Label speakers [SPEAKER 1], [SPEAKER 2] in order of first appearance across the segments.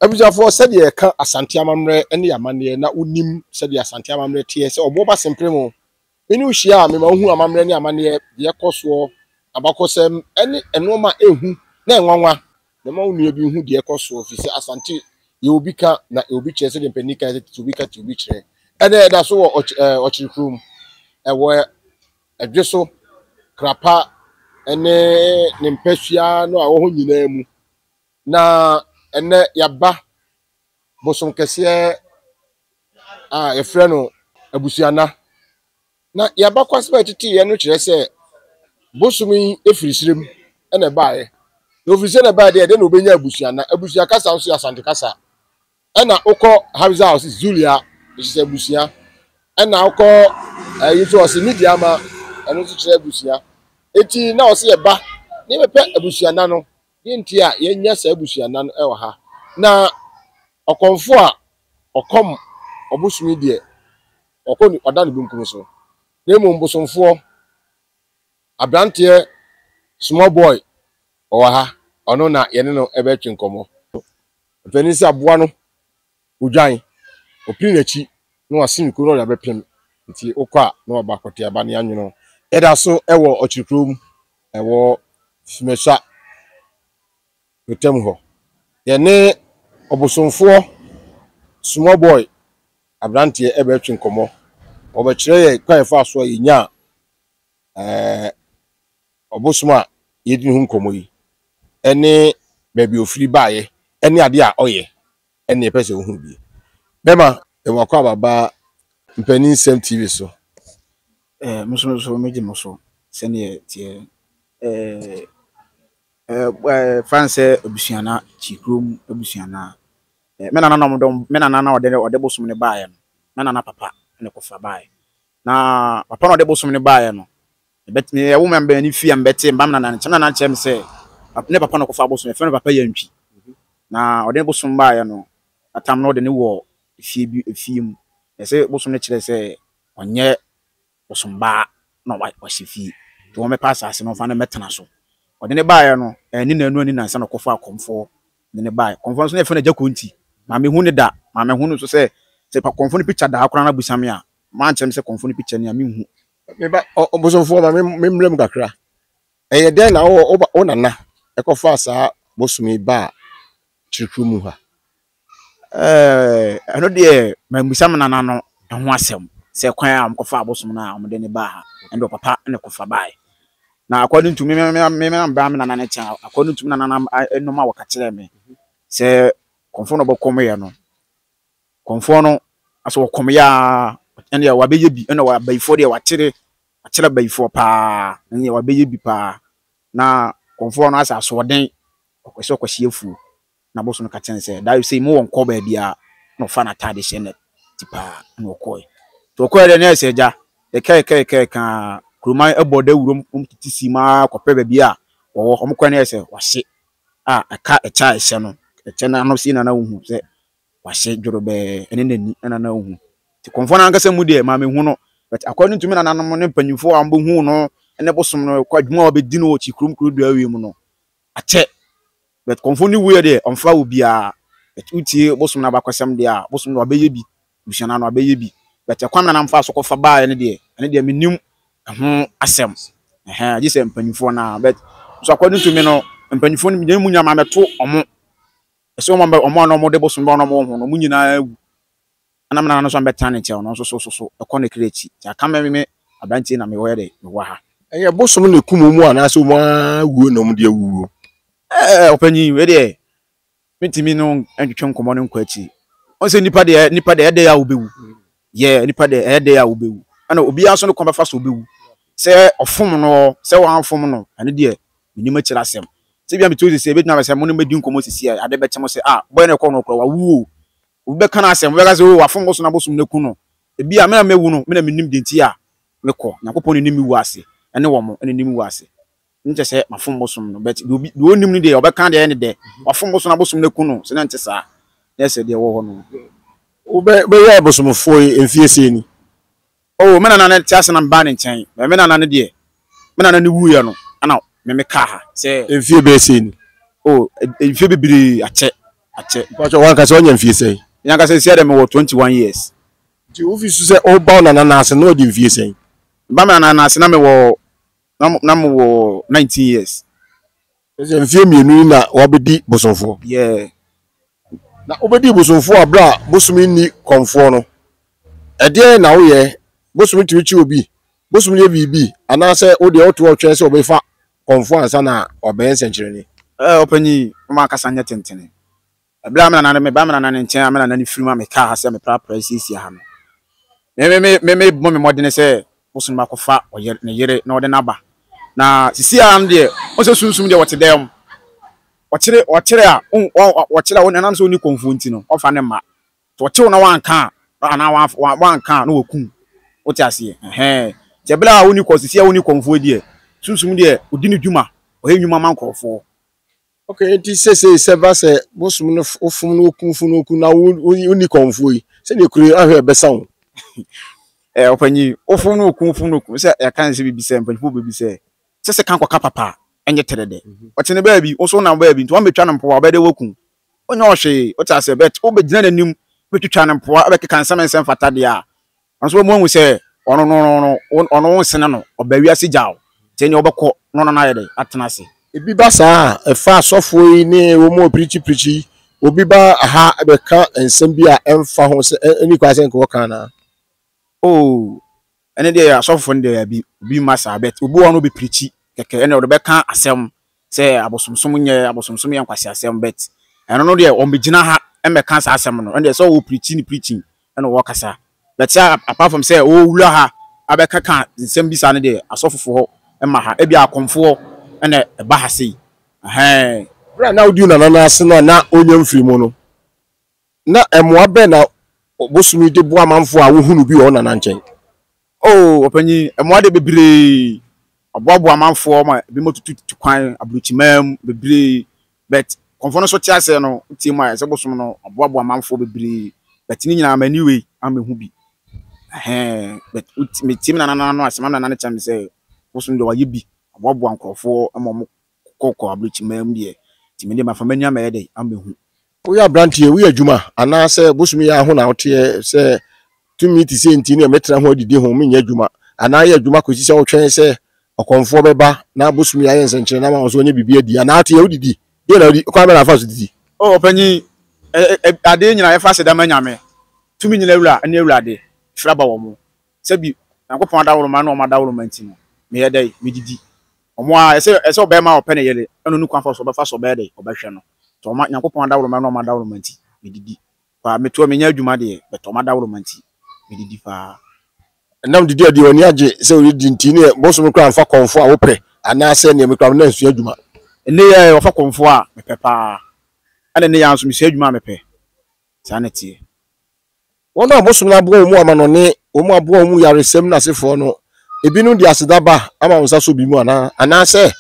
[SPEAKER 1] Abusuafoɔ, sɛdeɛ yɛka Asante amammerɛ ne amanneɛ na wonim sɛdeɛ Asante amammerɛ teɛ, sɛ ɔboɔ ba sempere mu, me ne wo hyia a, mema wohu amammerɛ ne amanneɛ, deɛ ɛkɔ soɔ, abakɔsɛm ne nnoɔma a ɛhu na ɛnwanwa, na ma wo nua bi hu deɛ ɛkɔ soɔ, ɛfiri sɛ Asante yɛ obi ka na obi kyerɛ, sɛdeɛ mpanin kae sɛ tete obi ka tete obi kyerɛ. Ɛnɛ ɛda so wɔ Ɔkyere kurom, ɛwɔ Ɛdwe so, Krapa ne ne mpasua no a ɛwɔ hɔ nyinaa mu. Na ɛnnɛ yɛaba bosom kɛseɛ a yɛfrɛ no Abusuana. Na yɛabakɔsɛm a ɛteteeɛ no kyerɛ sɛ bosom yi firi serem na ɛbaeɛ. Na ɔfiri serem na ɛbaeɛ deɛ, ɛdeɛ na ɔbɛnya Abusuana. Abusua kasa nso yɛ Asante kasa. Ɛna wokɔ Hausa a ɔse Zulia, ɛkyerɛ sɛ abusua. Ɛna wokɔ ɛyi nso ɔse Midiama, ɛno nso kyerɛ abusua. Eti na ɔse yɛba ne yɛbɛpɛ abusua na no, deɛ nti a yɛnya saa abusua na no ɛwɔ ha. Na ɔkɔmfo a ɔkɔm ɔbosom yi deɛ, ɔkɔ ne ɔda ne benkum so. Na mmom bosomfoɔ, aberanteɛ small boy ɔwɔ ha, ɔno na yɛne no bɛtwe nkɔmmɔ. Mpanin sɛ aboa no, odwan, ɔpini n'akyi na wase ne kuro na ɔde abɛpem. Nti wokɔ a na waba akɔte aba ne anwono. Yɛda so wɔ Ɔkyere kurom, ɛwɔ Fimesua mpɔtam hɔ. Yɛne ɔbosomfoɔ small boy aberanteɛ ɛbɛtwe nkɔmmɔ. Ɔbɛkyerɛ yɛn kwan a yɛfaa so a yɛnyaa ɛɛ ɔbosom a yɛredi ne ho nkɔmmɔ yi ne baabi a ɔfiri baeɛ ne adeɛ a ɔyɛ ne yɛpɛ sɛ wohu bi. Bɛma yɛwɔ akwaaba ba Mpanin Nsɛm TV so.
[SPEAKER 2] Eh, me nso so megye mo so sɛdeɛ teɛ. Eh, eh, eh, fan sɛ abusuana, Kyikurom abusuana. Eh, me nana na ɔmo me nana na ɔde ɔde bosom no baeɛ no, me nana papa na ɛkɔfa baeɛ. Na papa na ɔde bosom no baeɛ no, Mebɛt me ɛwo me mbɛn ne fie a mebɛtee mba me nana nkyɛn. Me nana kyerɛ me sɛ ne papa na ɔkɔfa abosom, yɛfrɛ no Papa Yantwi. Na ɔde ne bosom baeɛ no, atam no ɔde no wɔ efie bi efie mu. Ɛsɛ bosom no kyerɛ sɛ ɔnyɛ bosom baa na wahyɛ fie. Nti wɔmmɛpɛ asase no ɔmfa no mmɛtena so. Ɔde no baeɛ no, anni nnanu anni nnansa na ɔkɔfaa kɔmfoɔ de no baeɛ. Kɔmfoɔ no nso na yɛfrɛ no Agya Konti. Mammehu no da. Mammehu no nso sɛ sɛ kɔmfoɔ no picture da hɔ koraa na abisa me a, mankyerɛ me sɛ kɔmfoɔ no picture ni a, menhu.
[SPEAKER 1] Me ba, ɔbosomfoɔ ma me mmerɛ mu kakra. Ɛyɛ dɛn na wo wo nana ɛkɔfaa saa bosom yi baa Kyirikuro mu ha?
[SPEAKER 2] Ɛɛ, ɛno deɛ mammisa me nana no ɛho asɛm sɛ kwan a wɔkɔfaa bosom no a wɔde no baa ha. Ɛno deɛ ɔpapa na ɛkɔfa baeɛ. Na according to me me me me me me nana no kyɛn according to me nana no nneɛma a wɔka kyerɛɛ me sɛ kɔmfoɔ na ɔbɛkɔmyɛ no Kɔmfoɔ no asɛ ɔkɔm yɛ ara ɛnneɛ wabɛyɛ bi ɛna abayifoɔ deɛ wakyere wakyere abayifoɔ paa ɛnneɛ wabɛyɛ bi paa na kɔmfoɔ no asɛ asoɔden ɔkɔ sɛ ɔkɔhye afuo na bosom no ka kyerɛ no sɛ da sei mo wɔ nkɔ baabiara na ɔfa n'ataade hyɛ ne ti paa na ɔkɔɛ nti ɔkɔɛ deɛ na ɛsɛ agya yɛka yɛka yɛka yɛka kuroman ɛbɔ dawuro wɔn tete si mu ara kɔpɛ baabi a wɔwɔ wɔn kɔɛ na ɛsɛ wahye a ɛka ɛkyɛ a ɛhyɛ no ɛkyɛ no ano sei na na wohu sɛ wahyɛ dworobɛɛ ɛne n'ani ɛna na ohu. Nti kɔmfoɔ no ankasa mu deɛ maa mehu no but according to me nananom ne mpanyinfoɔ a wɔbɛhu no ne bosom no kɔ adwuma a wɔbɛdi no wɔ Kyikurom kuro dua wei mu no akyɛ but kɔmfoɔ no wuiɛ deɛ ɔmfa obiara but wotie bosom no abakɔsɛm deɛ a bosom no wabɛyɛ bi abusua no ano abɛyɛ bi but ɛkwan na namfa so kɔfa baeɛ no deɛ ɛno deɛ menim ɛho asɛm ɛhɛn gye sɛ mpanyinfoɔ no a but so according to me no mpanyinfoɔ no mu nyinaa maamɛto ɔmo Ɛsɛ wɔn a wɔn a na wɔde bosom ba wɔn a wɔwɔ ho no, wɔn nyinaa awu. Ɛna me nana no nso ambɛtena ne nkyɛn, ɔno nso so so so ɛkɔ ne kra akyi. Nti aka me me aberanteɛ na mewɔ yɛ dɛ, mewɔ ha.
[SPEAKER 1] Ɛyɛ bosom na ɛkum wɔn anaasɛ wɔn ara wuo na wɔde awuwuo?
[SPEAKER 2] Ɛɛ ɔpanyin, wei deɛ mentumi ne wo ntwetwe nkɔmmɔ no nkɔ akyiri. Wɔn sɛ nipa deɛ nipa deɛ ɛyɛ dɛ a wobɛwu. Yɛ nipa deɛ ɛyɛ dɛ a wobɛwu. Ɛna obiara nso ne kwan bɛfa so ɔbɛwu. Sɛ ɔfom no sɛ wamfom no, ɛno deɛ mennim akyiri asɛm. Sɛ ebia mete hɔ sisi a, ebetumi aba sɛ mo ne me bedi nkɔmmɔ sisi a, ade bɛkye mo sɛ, ah, bɔyɛ na ɛkɔɔ no koraa, wawu o. Obi bɛka n'asɛm, wobɛka sɛ, oh, wafom bosom na bosom no aku no. Ebia me a mawu no, me na minnim deɛ nti a mekɔ. Nyankopɔn na onim me wu ase, ɛne wɔn na onim me wu ase. Nkyɛ sɛ mafom bosom no, but deɛ obi, deɛ onnim no deɛ, ɔbɛka deɛ ɛyɛ ne dɛ. Wafom bosom na bosom no aku no, sɛ na ɛnte saa. Na ɛsɛ deɛ ɛwɔ hɔ no.
[SPEAKER 1] Wobɛyɛɛ abosomfoɔ yi mfeɛ sɛn ni?
[SPEAKER 2] Oh, me nana no te ase na mebaa ne nkyɛn. But me nana no deɛ, me nana no wuiɛ no, ɛna me mekaa ha sɛ.
[SPEAKER 1] Mfie bɛyɛ sɛn ni?
[SPEAKER 2] Oh, mfie bebree akyɛ, Akyɛ.
[SPEAKER 1] Mpakyɛ wankasa wanya mfie sɛn?
[SPEAKER 2] Me ankasa sesia deɛ mewɔ 21 years.
[SPEAKER 1] Nti wofi so sɛ woba wo nana nan ase no na wadi mfie sɛn?
[SPEAKER 2] Meba me nana nan ase na mewɔ na mewɔ 19 years.
[SPEAKER 1] Kyerɛ sɛ mfie mmienu yi na wabɛdi bosomfoɔ?
[SPEAKER 2] Yeah.
[SPEAKER 1] Na wobɛdii bosomfoɔ a berɛ a bosom nni kɔmfoɔ no, ɛdeɛn na woyɛ? Bosom tumi kye obi? Bosom yɛ biribi? Anaasɛ wo deɛ wote hɔ twɛn sɛ wɔbɛfa kɔmfoɔ ansa na wabɛyɛ nsɛnkyerɛnne?
[SPEAKER 2] Ɛɛ, ɔpanyin, mma kasa nyɛ tentene. Ɛberɛ a me nana meba me nana no nkyɛn a me nana no firi mu a mekaa ha sɛ meprapra asiesie ha no, me me me me mebɔ me mmɔdene sɛ bosom no akɔfa ɔyere ne yere na ɔde no aba. Na sisi ara no deɛ, wɔn sɛ sunsum deɛ wɔte dan mu. Ɔkyere ɔkyere a ɔkyere a ɛnam sɛ ɔnni kɔmfoɔ nti no, ɔmfa no mma. Nti ɔkye wo na wanka a, anaa wanka a na wakum wo. Wote aseɛ? Ɛhɛn. Nti ɛberɛ a wonni kɔ sisi a wonni kɔmfoɔ deɛ, sunsum deɛ ɔdi ne dwuma, ɔyɛ nnwuma ma nkurɔfoɔ.
[SPEAKER 1] Ok, nti sesei sɛ ba sɛ bosom no wofom no woku fom no woku na wonni kɔmfoɔ yi, sɛdeɛ kuro yi ahwɛ ɛbɛsa wo.
[SPEAKER 2] Eh, ɔpanyin, wofom no woku wofom no woku sɛ yɛka ne sɛ biribi sɛ mpanyinfoɔ bɛbi sɛ sɛ sɛ kan kɔka papa a ɛnyɛ tɛrɛ dɛ. Ɔte ne baabi, wo nso wonam baabi nti wɔmmɛtwa no mpoa ɔbɛyɛ dɛ waku. Wonyɛ ɔhwee, wote aseɛ, but wobɛgyina n'anim bɛtwitwa no mpoa bɛkeka nsɛm nsɛm fata deɛ a, Ɔno nso wɔahu sɛ ɔno no no no ɔno wo nsene no, ɔba wiase gya wo. Nti ɛnneɛ wobɛkɔ na ɔno no ayɛ dɛ atena ase.
[SPEAKER 1] Ebi ba saa a, ɛfa asɔfoɔ yi ne wɔn a wɔpirikyi pirikyi yi, obi ba ha bɛka nsɛm bi a ɛmfa ho sɛ ɛnni kwan sɛ nka wɔka anaa?
[SPEAKER 2] Oh, ɛno deɛ asɔfoɔ no deɛ dabi, obi mma saa but obi wɔ hɔ no ɔbɛpirikyi kɛkɛ ɛnna ɔde bɛka asɛm sɛ abosomsom nyɛ, abosomsom yɛ nkwaseasɛm but ɛno no deɛ ɔmmɛgyina ha mmɛka saa asɛm no, ɛno deɛ sɛ ɔwɔ ne preaching ɛna ɔkasa but sɛ apart from sɛ ɔwura ha abɛkeka nsɛm bi saa no deɛ asɔfofoɔ mma ha, ebia akɔmfoɔ ɛna ɛba ha sei ɛhɛn.
[SPEAKER 1] Berɛ a na wodi wo nana no ase no a na ɔnnya mfiri mu no, na mmoa bɛn na bosom yi de boa amanfoɔ a wohunu bi wɔ wo nana nkyɛn?
[SPEAKER 2] Oh, ɔpanyin, mmoa de bebree. Ɔboaboa amanfoɔ ma ebinom tututu kwan aburokyimaa mu bebree. But kɔmfoɔ no nso te aseɛ no, wotie mu a, ɛsɛ bosom no ɔboaboa amanfoɔ bebree. But ne nyinaa m'ani wei ammɛhu bi. Ɛhɛn, but metie me nana no ano asɛm, ama nana no kyerɛ me sɛ bosom deɛ wayɛ bi, ɔboaboa nkurɔfoɔ ma wɔn kɔkɔ aburokyimaa mu deɛ, nti me deɛ mafa m'ani ammɛyɛ dɛ ammɛhu.
[SPEAKER 1] Woyɛ aberanteɛ, woyɛ adwuma anaasɛ bosome yi ara ho na woteɛ sɛ tumi te sei nti neɛ mɛtena ho adidi ho menyɛ adwuma anaa yɛ adwuma kɔsi sɛ wotwɛn sɛ ɔkɔmfoɔ bɛba na bosome yi ayɛ nsɛnkyerɛnne ama wo so wanya biribi adi anaa woteɛ wodidi deɛ na wodi kwan bɛ na afa so didi.
[SPEAKER 2] Oh ɔpanyin, adeɛ nyinaa yɛfa aseda ma Nyame, tumi nyina wura ne Awurade, hyira ba wɔn. Sɛbi Nyankopɔn adaworoma ne wɔn adaworoma nti no, meyɛ dɛn? Medidi. Wɔn ara, ɛsɛ ɛsɛ ɔbarima a ɔpɛ ne yere, ɛna ɔni kwan fa so ɔbɛfa so ɔbɛyɛ dɛn? Ɔbɛhwɛ no. Nti wɔn Nyankopɔn adaworoma ne wɔn adaworoma nti, medidi. Paa, metoa menyɛ adwuma deɛ, but wɔn adaworoma nti, medidi paa.
[SPEAKER 1] Ɛnam didi a deɛ w'ani agye sɛ woredi nti, neɛ bosom koraa mfa kɔmfo a wopɛ anaasɛ neɛ mekura no na nsua adwuma.
[SPEAKER 2] Ɛnnɛ yi ara wɔfa kɔmfo a mepɛ paa, ɛna ɛnnɛ yi ara nso mesua adwuma a mepɛ. Saa na ɛteɛ.
[SPEAKER 1] Wɔn a bosom no aboa wɔn amanɔne, wɔn a aboa wɔn yaresɛm no asefoɔ no, ebinom de aseda ba ama wɔn nsa so bi mu anaa? Anaasɛ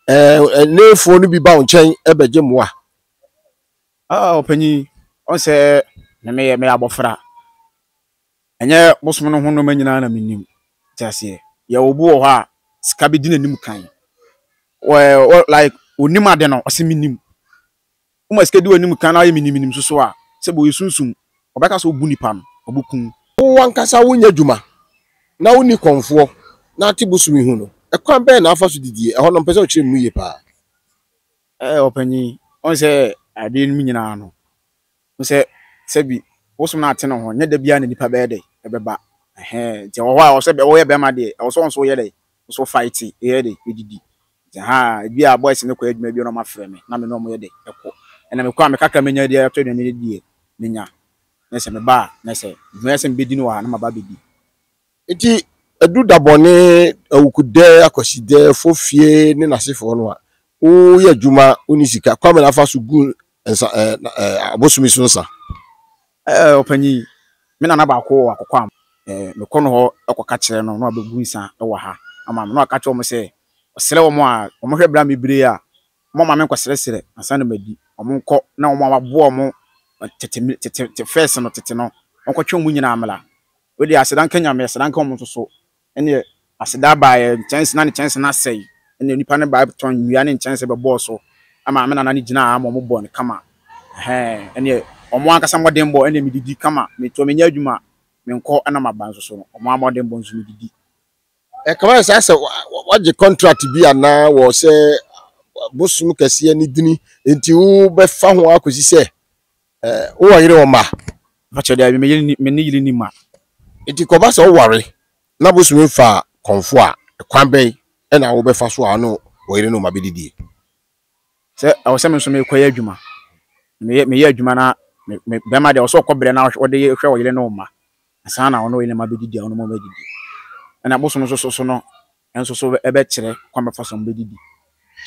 [SPEAKER 1] ɛɛ nneefoɔ no bi ba wo nkyɛn bɛgye mmoa?
[SPEAKER 2] Ah, ɔpanyin, ɔn sɛ me meyɛ meyɛ abɔfra. Ɛnyɛ bosom no ho nneɛma nyinaa na menim. Te aseɛ. Yɛwɔ obi wɔ hɔ a, sika bɛdi n'anim kan. Wɔ, wɔ, like, onim ade no, ɔse menim. Woma sika di w'anim kan na woayɛ miniminim nso so a, sɛbi ɔyɛ sunsum, ɔbɛka sɛ wobu nipa no, ɔbɛku wo.
[SPEAKER 1] Wo ankasa wonyɛ adwuma na wonni kɔmfoɔ na ate bosom yi ho no, ɛkwan bɛn na wofa so didie? Ɛhɔ no mepɛ sɛ wokyerɛ me mu yie paa.
[SPEAKER 2] Ɛɛ ɔpanyin, wohu sɛ adeɛ no mu nyinaa no, wohu sɛ sɛbi bosom no ate ne ho, nyɛ da biara na nipa bɛyɛ dɛ, ɛbɛba. Ɛhɛn, nti ɛwɔ hɔ a, ɛwɔ sɛ woyɛ bɛrima deɛ, ɛwɔ sɛ wo nso woyɛ dɛ, wo nso wo fight, yɛ dɛ, yɛdidi. Nti ahaa, ebi a boys no kɔ adwuma bi na wɔafrɛ me na me ne wɔn yɛ dɛ kɔ. Ɛna mekɔ a me kakra menya de atɔ aduane adi deɛ, menya. Na sɛ meba a, na sɛ dwuma a ɛsɛ sɛ mebɛdi no wɔ ha na maba abɛdi.
[SPEAKER 1] Nti ɛdu da bɔne, Awukudɛ, Akwasidɛ, Fofie ne n'asefoɔ no a, woyɛ adwuma, wonni sika, kwan bɛn na wofa so gu nsa ɛɛ ɛɛ abosome so nsa?
[SPEAKER 2] Ɛɛ ɔpanyin, me nana baako wɔ Akokoam. Ɛɛ mekɔ no hɔ kɔka kyerɛ no na wabɛgu nsa wɔ ha ama me. Na waka kyerɛ wɔn sɛ, ɔsrɛ wɔn a wɔhwɛ bra me bere a, wɔmma me nkɔsrɛsrɛ ansa na madi. Wɔnkɔ na wɔn a wɔaboa wɔn tete tete fɛs no tete no, wɔnkɔtwe wɔn nyinaa mmra. Wei deɛ aseda nka Nyame, aseda nka wɔn nso so. Ɛnneɛ aseda baeɛ, nkyɛnse na ne kyɛnse no asɛe. Ɛnneɛ nipa no baeɛ bɛtɔn nnua ne nkyɛnse bɛbɔɔ so ama me nana no gyinaa ha ma wɔbɔɔ no kama. Ɛhɛn, ɛneɛ wɔn ankasa mmɔdenbɔ ɛneɛ medidi kama, metoa menyɛ adwuma, menkɔ ɛna maba nso so no, wɔn ara mmɔdenbɔ nso medidi.
[SPEAKER 1] Ɛkama yɛ saa sɛ wagye contract bi anaa wɔ sɛ bosom kɛseɛ ne dini nti wobɛfa ho akɔsi sɛ wowɔ yere wɔ mma.
[SPEAKER 2] Mpakyɛ daabi me yere me ne yere ni mma.
[SPEAKER 1] Nti kɔba sɛ woware na bosom mfa kɔmfo a kwan bɛn ɛna wobɛfa so a ɔne wɔ yere ne wo mma bɛdidie?
[SPEAKER 2] Sɛ ɛwɔ sɛ me nso mekɔyɛ adwuma. Meyɛ meyɛ adwuma na me me bɛrima deɛ ɔsɛ ɔkɔ brɛ na ɔde hwɛ ɔyere ne ɔma. Ansa na ɔne ɔyere ne mma bɛdidi a ɔne wɔn bɛdidi. Ɛna bosom nso so so no nso so ɛbɛkyerɛ kwan bɛfa so bɛdidi.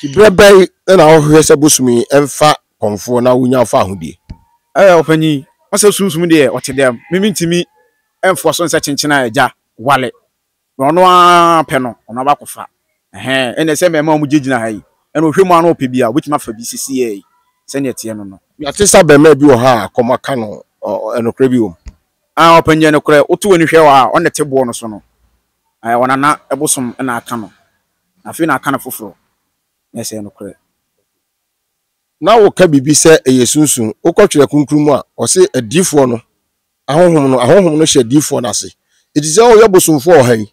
[SPEAKER 1] Nti berɛ bɛn na wohwehwɛ sɛ bosom yi mfa kɔmfoɔ na wonya fa ahodie?
[SPEAKER 2] Ɛɛ ɔpanyin, ɔsɛ sunsum deɛ ɔte dɛm. Me mentumi mfoa so nsɛ kyenkyen a agya wale. Na ɔno ara pɛ no, ɔno ara akɔfa. Ɛhɛn, ɛnna sɛ mmarima a wɔgyinagyina ha yi, ɛnna ɔhwɛ mu ara na ɔpɛ bi a, ɔbɛtumi afa bi sisiɛ yi, sɛnea ɛteɛ no no.
[SPEAKER 1] Yɛate sɛ abarimaa bi wɔ ha a kɔm aka no, ɔ, nokorɛ bi wɔ mu?
[SPEAKER 2] Ah, ɔpanyin, nokorɛ, woto w'ani hwɛ hɔ a, ɔno na ɛte boɔ no so no. Ɛɛ, ɔnana bosom na aka no, na afei na aka no foforɔ. Na ɛsɛ nokorɛ.
[SPEAKER 1] Na woka biribi sɛ ɛyɛ sunsum. Wokɔ Twerɛ Kronkron mu a, ɔse adiyifoɔ no, ahonhom no, ahonhom no hyɛ adiyifoɔ no ase. Enti sɛ woyɛ bosomfoɔ wɔ ha yi,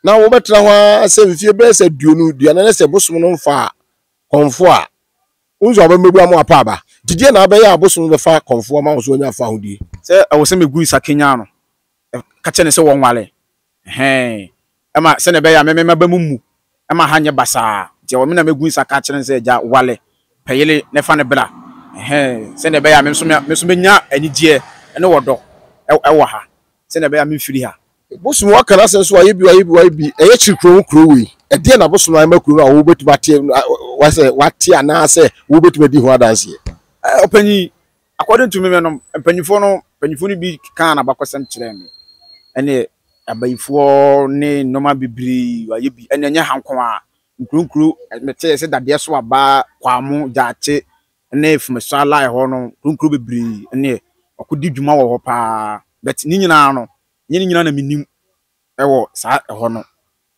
[SPEAKER 1] na wobɛtena hɔ ara sɛ mfie bɛyɛ sɛ aduonu, aduanan na sɛ bosom no mfaa kɔmfoɔ a, wohu sɛ wɔbɛmɛbu ama wapa aba. Nti deɛ na wobɛyɛ a bosom no bɛfa kɔmfoɔ ama wo so wanya fahodie?
[SPEAKER 2] Sɛ ɛwɔ sɛ megu nsa kanyan no, ka kyerɛ no sɛ wɔnware. Ɛhɛn. Ɛma sɛnea ɛbɛyɛ a me me maba mu mmu. Ɛma ha nyɛ basaa. Nti ɛwɔ me na megu nsa ka akyerɛ no sɛ, Agya, wale, pɛ yere na fa no bra. Ɛhɛn. Sɛnea ɛbɛyɛ a me nso me nso menya anigyeɛ ne ɔdɔ ɛwɔ ha. Sɛnea ɛbɛyɛ a memfiri ha.
[SPEAKER 1] Bosom waka n'asɛm so wayɛ bi wayɛ bi wayɛ bi ɛyɛ kyiri kuro ho kuro wei ɛdeɛ na bosom ayɛ ma kuro no a wobɛtumi ate wasɛ wate anaasɛ wobɛtumi adi ho adanseɛ.
[SPEAKER 2] Ɔpanyin, According to me me no, mpanyinfoɔ no mpanyinfoɔ no bi kaa n'abakɔsɛm kyerɛɛ me. Ɛne abayifoɔ ne nneɛma bebree wayɛ bi. Ɛne ɛnyɛ ha nko ara. Nkuro nkuro metee sɛ dadeɛ so aba Kwamo, Gyaakye ne Fumasua line hɔ no, nkuro nkuro bebree ɛne ɔkɔdi dwuma wɔ hɔ paa. But ne nyinaa no, ɛnyɛ ne nyinaa na menim. wɔ saa ɛhɔ no.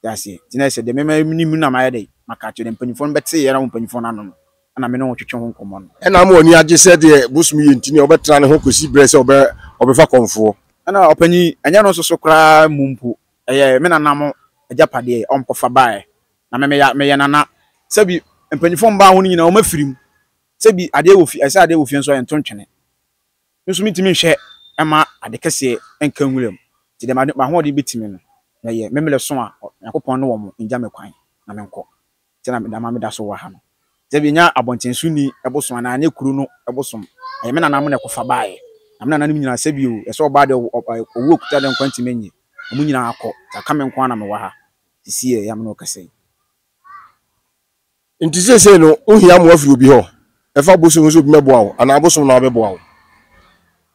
[SPEAKER 2] Te aseɛ? Nti na ɛsɛ deɛ me menim na mayɛ dɛ maka akyerɛ deɛ mpanyinfoɔ no bɛteeɛ na wɔ mpanyinfoɔ no ano no ɛna me ne wɔn twetwe ho nkɔmmɔ no.
[SPEAKER 1] Ɛna ama w'ani agye sɛ deɛ bosom yɛ nti nea ɔbɛtena ne ho kɔsi berɛ sɛ ɔbɛ ɔbɛfa kɔmfoɔ.
[SPEAKER 2] Ɛna ɔpanyin, ɛnyɛ no nso so koraa mu mpo, ɛyɛ me nana mo agyapadeɛ a wɔkɔfa baeɛ, na me meyɛ meyɛ nana. Sɛbi mpanyinfoɔ mbaa ho no nyinaa wɔn afiri mu, sɛbi adeɛ wɔ fie, ɛsɛ adeɛ wɔ fie nso a yɛnto ntwene. Me nso mintumi nhwɛ mma ade kɛseɛ nka nwura mu, nti deɛ m'ahoɔden bɛtumi no, mɛyɛ. Me mmerɛ so a, Onyankopɔn ne wɔn ngya me kwan na menkɔ. Nti na ama meda so wɔ ha no. Sɛ bi ɛnyɛ abɔntensoni bosom anaa ɛnyɛ kuro no bosom, ɛyɛ me nananom na ɛkɔfa baeɛ. Na me nananom nyinaa, sɛ bi o, ɛsɛ ɔbaa deɛ ɔwu okuta deɛ nkwa ntumi nnye, wɔn nyinaa akɔ. Nti aka me nko ara na mewɔ ha seesei a me ne wo kasa yi.
[SPEAKER 1] Nti seesei no, wohia mmoa firi obi hɔ? Ɛfa bosom ho sɛ obi mmɛboa wo anaa bosom na ɔbɛboa wo?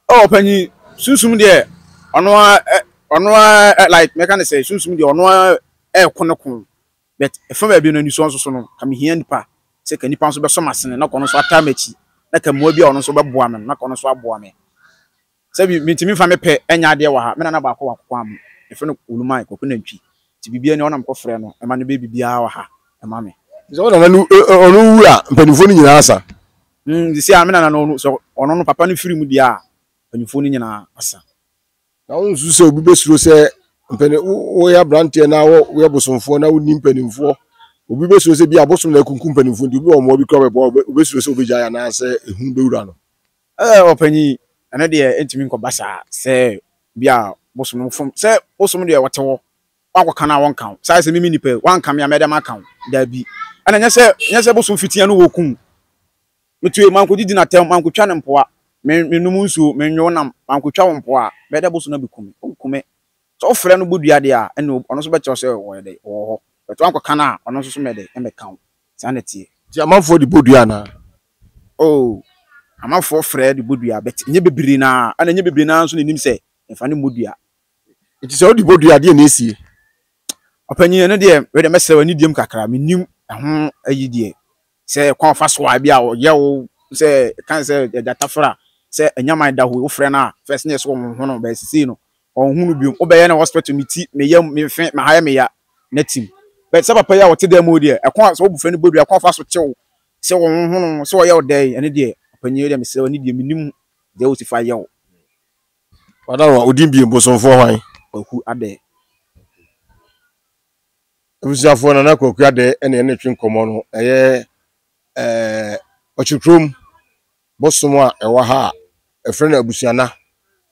[SPEAKER 2] Oh, ɔpanyin, sunsum deɛ, ɔno ara ɛ, ɔno ara ɛ, like mɛka ne sɛ, sunsum deɛ ɔno ara ɛɛko ne ko. But ɛfa baabi no, anisɔ nso so no, ka mehia nipa, sɛ ka nipa nso bɛsɔ m'asene, na ka ɔno nso ataa m'akyi, na ka mmoa bi a ɔno nso bɛboa me no, na ka ɔno nso aboa me. Sɛbi mentumi mfa me pɛ nyɛ adeɛ wɔ ha, me nana baako wɔ Akokoa mu, yɛfrɛ no Oluman, Kwaku Nantwi, nti biribiara ni a ɔna mekɔfrɛ no ma no bɛyɛ biribiara wɔ ha ma me.
[SPEAKER 1] Sɛ wo nana no ɔno wu a, mpanimfoɔ no nyinaa asa.
[SPEAKER 2] Mm, sisi a me nana no, sɛ ɔno no papa no firi mu deɛ a, mpanimfoɔ no nyinaa asa.
[SPEAKER 1] Na wonsusu sɛ obi bɛsuro sɛ mpani woyɛ aberanteɛ na woyɛ bosomfoɔ na wonni mpanimfoɔ, obi bɛsuro sɛ bi a bosom na akunkum mpanimfoɔ nti obi wɔ mmoa bi koraa bɛboa wobɛsuro sɛ wobɛgyae anaasɛ ehu bɛwura no?
[SPEAKER 2] Ɛɛ ɔpanyin, ɛno deɛ ɛntumi nkɔba saa sɛ bi a bosom no fom sɛ bosom deɛ ɔte hɔ woankɔka no a wɔnka wo saa sɛ mimi nipa yi woanka me a mɛdɛ maka wo daabi ɛna nyɛ sɛ nyɛ sɛ bosom fitia no wɔkum metue mankɔdidi n'atɛm mankɔtwa ne mpoa me menom nsuo menwe nam mankɔtwa wo mpoa a mɛdɛ bosom no abɛku me ɔnku me sɛ wofrɛ no bɔ dua deɛ a ɛna ɔno nso bɛkyerɛ sɛ ɔyɛ dɛ ɔwɔ hɔ bɛto ankɔka no a ɔno nso so mɛdɛ ɛmɛka wo saa na ɛteɛ.
[SPEAKER 1] Nti amanfoɔ de bɔ dua anaa?
[SPEAKER 2] Oh, amanfoɔ frɛ de bɔ dua but ɛnyɛ bebree naa, ɛna ɛnyɛ bebree naa nso na ɛnim sɛ mfa no mmɔ dua.
[SPEAKER 1] Nti sɛ wode bɔ dua a, deɛ na ɛsie?
[SPEAKER 2] Ɔpanyin, ɛno deɛ, wei deɛ mɛsrɛ wo anidiem kakra, mennim ɛho ayi deɛ, sɛ kwan ɔfa so a ebi a ɔyɛ wo sɛ kan sɛ gyata fra sɛ anyaman da hɔ yi, wofrɛ no a first na yɛ sɛ ɔnhono no, but sesei no ɔnhu no biom, wobɛyɛ no hospital, me ti, me yam, me mfe, me ha yɛ me ya, na tim. But sɛ papa yi a ɔte dan mu yi deɛ, ɛkwan a sɛ wofrɛ no bɔ dua, kwan ɔfa so kye wo sɛ ɔnhono, sɛ ɔyɛ wo dɛn, ɛno deɛ. Ɔpanyin deɛ mesrɛ wo ne deɛ menim deɛ wosi fa yɛ wo.
[SPEAKER 1] Wadaroa, odin biem, bosomfoɔ hwan?
[SPEAKER 2] Kwaku Adɛ.
[SPEAKER 1] Abusuafoɔ, Nana Kwaku Adɛ ɛna yɛne no twe nkɔmmɔ no, ɛyɛ ɛɛ Ɔkyekurom bosom a ɛwɔ ha a yɛfrɛ no Abusuana.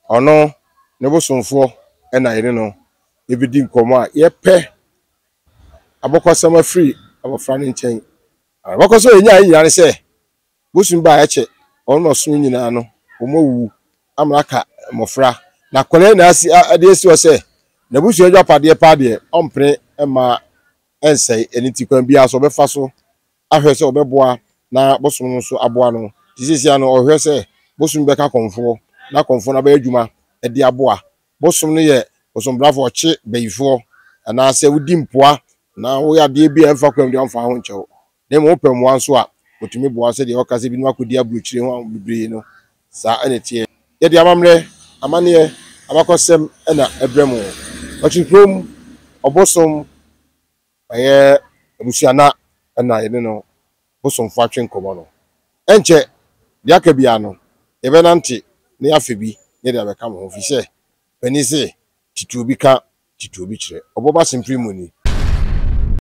[SPEAKER 1] Ɔno ne bosomfoɔ na yɛne no rebɛdi nkɔmmɔ a yɛpɛ abɔkɔsɛm afiri abɔfra no nkyɛn. Abakɔsɛm a yɛnyaeɛ nyinaa ne sɛ bosom bi a ɛkyɛ wɔn na ɔsom nyinaa no wɔn awuwu ama aka mmɔfra. Na akwadaa yi na asi de asi hɔ sɛ n'abusua agyapadeɛ paa deɛ ɔmpene mma ɛnsɛe. Ɛno nti kwan biara so ɔbɛfa so ahwɛ sɛ ɔbɛboa na bosom no nso aboa no. Nti seesei ara no ɔhwehwɛ sɛ bosom bɛka kɔmfoɔ na kɔmfoɔ no abɛyɛ adwuma de aboa. Bosom no yɛ bosombrafoɔ, ɔkye bayifoɔ anaasɛ wodi mpoa na woyɛ adeɛ bi a ɛmfa kwan mu deɛ ɔmfa ho nkyɛ wo. Na mmom wopɛ mmoa nso a, ɔtumi boa wo sɛdeɛ wɔka sɛ binom akɔdi aburokyire ho bebree no, saa na ɛteɛ. Yɛde amammerɛ, amanneɛ, abakɔsɛm na ɛbrɛ mo. Ɔkyerekurom, ɔbosom Ɛyɛ abusua na na yɛne no bosomfo atwe nkɔmmɔ no. Ɛnkyɛ, deɛ aka biara no, yɛbɛnante na yɛafa bi na yɛde abɛka mo ho, ɛfiri sɛ panin se, Tete obi ka, tete obi kyerɛ. Ɔbɔba Sempere mu ni.